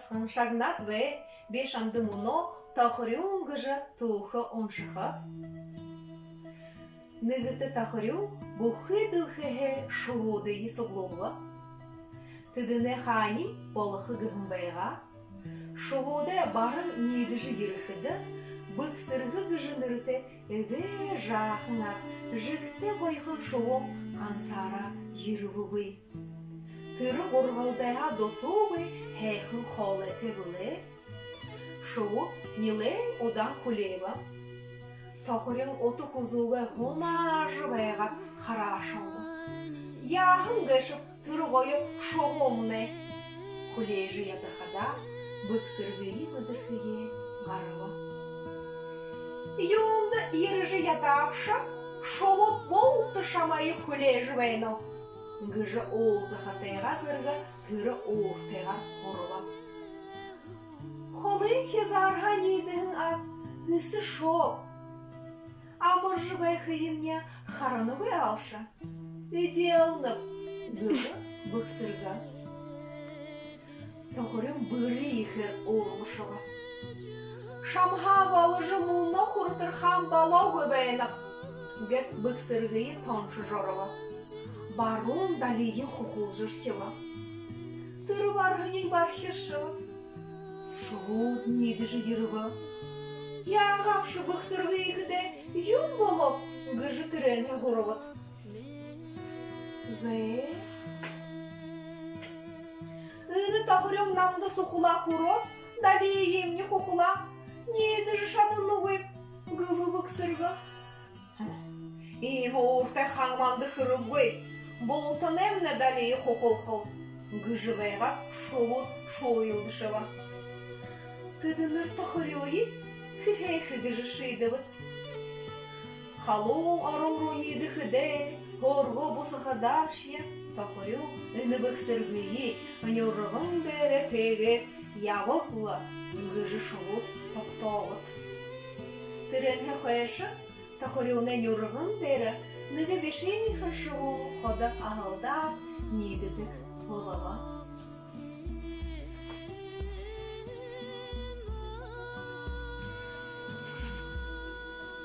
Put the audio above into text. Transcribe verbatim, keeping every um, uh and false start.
Шагнаад бай, би шамда мүнөө «Тохорюун» гэжэ түүхэ уншахаб. Нэгэтэ тохорюун бүхы дэлхэйһээ шубуудые суглуулба. Тэдэнэй хаанинь болохо гэһэн байгаа. Шубуудай баран ниидэжэ ерэхэдэ, Бэгсэргэ гэжэ нэрэтэй эгээ жаахан аад, жэгтэй гоёхон шубуун гансаараа ерэбэгүй. Тэрэ гургалдайһаа дутуугүй һайхан хоолойтой бэлэй. Шубууд нилээд удаан хүлеэбэ. Тохорюун ута хүзүүгээ һунаажа байгаад хараашалба. Яаһан гээшэб тэрэ гоё шубуумнай. Хүлеэжэ ядахадаа, Бэгсэргые мэдэрхэеэ гараба. Юундэ ерэжэ ядаабши, шубууд булта шамайе хүлеэжэ байна, гэжэ уулзахатайгаа зэргэ тэрэ ууртайгаар һураба. Холын хизаарһаа ниидэһэн аад эсэшоо. Амаржа байхыемни харанагүй аалша. Эдеэлнэб, гэбэ Бэгсэргэ. Тохорюун бүри ехээр уургашаба. Шамһаа боложо мүнөө хүрэтэр хаан болоогүй байнаб, гээд Бэгсэргые тоншожо ороба. Баруун далиие хухалжархиба. Тэрэ бараһаниинь бархиршаба. Шубууд ниидэжэ ерэбэ. Яагаабши, Бэгсэргэ ехэдээ, юун болооб гэжэ тэрээнһээ һурабад. Зэ, энэ тохорюун намда сухалаа хүрөөд, далииемни хухалаа, ниидэжэ шаданагүйб, гэбэ Бэгсэргэ. Иимэ ууртай хаан манда хэрэггүй, бултанаймнай далиие хухалхал, гэжэ байгаад шубууд шууялдашаба. Тэдэнэр тохорюуе хэһээхэ гэжэ шиидэбэд. Халуун орон руу ниидэхэдээ, һөөргөө бусахадаашье тохорюун энэ Бэгсэргые нюрган дээрээ тээгээд ябаг лэ гэжэ шубууд тогтообод. Тэрээнһээ хойшо тохорюунай нюрган дээрэ нэгэ бишыхан шубуун ходо аһалдаад ниидэдэг болобо.